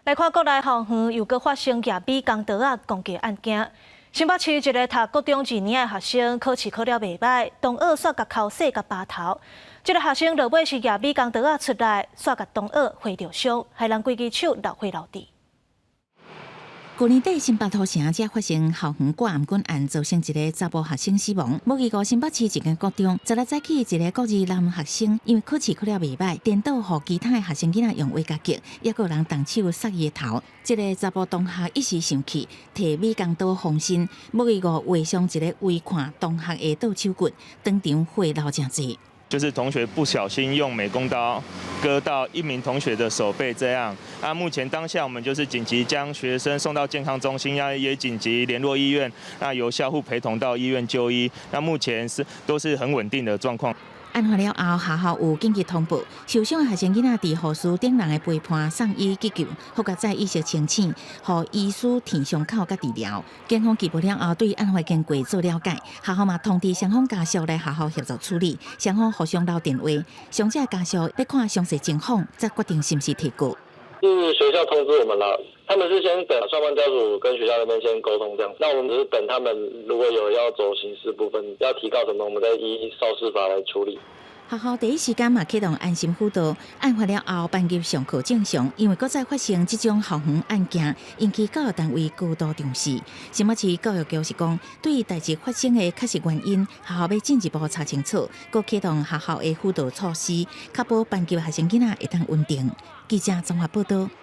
來看國內校園又閣發生舉美工刀仔攻擊案件。新北市一个讀國中二年的學生考試考了袂䆀，同學煞共剾洗共拔頭。這个學生落尾是舉美工刀仔出來，煞共同學劃著傷，害人規支手流血流滴。舊年底新北土城才發生校園割頷頸案，造成一个查埔學生死亡。無幾日新北市一間國中，昨日早起一个國二男學生，因為考試考了袂䆀，顛倒予其他的學生囡仔用畫夾擊，猶閣有人動手捒伊的頭。這个查埔同學一時生氣，提美工刀防身，無幾日劃傷一个圍看同學的倒手骨，當場血流誠濟。就是同學不小心用美工刀割到一名同學的手背，這樣。那目前當下我們就是緊急將學生送到健康中心，也緊急聯絡醫院，那由校護陪同到醫院就醫。那目前是都是很穩定的狀況。案發了後，學校有緊急通報，受傷的學生囡仔佇護士等人的陪伴送醫急救，好佳哉意識清醒，予醫師填傷口佮治療。警方緝捕了後，對案發經過做了解，學校嘛通知雙方家屬來學校協助處理，雙方互相留電話，傷者家屬欲看詳細情況，才決定是毋是提告。是學校通知我們了，他們是先等雙方家屬跟學校那邊先溝通，這樣。那我們只是等他們如果有要走刑事部分，要提告什麼，我們再依少事法來處理。學校第一時間嘛啟動安心輔導，案發了後班級上課正常，因為閣再發生這種校園案件，引起教育單位高度重視。新北市教育局是講，對於代誌發生的確實原因，學校欲進一步查清楚，閣啟動學校的輔導措施，確保班級學生囡仔會當穩定。記者綜合報道。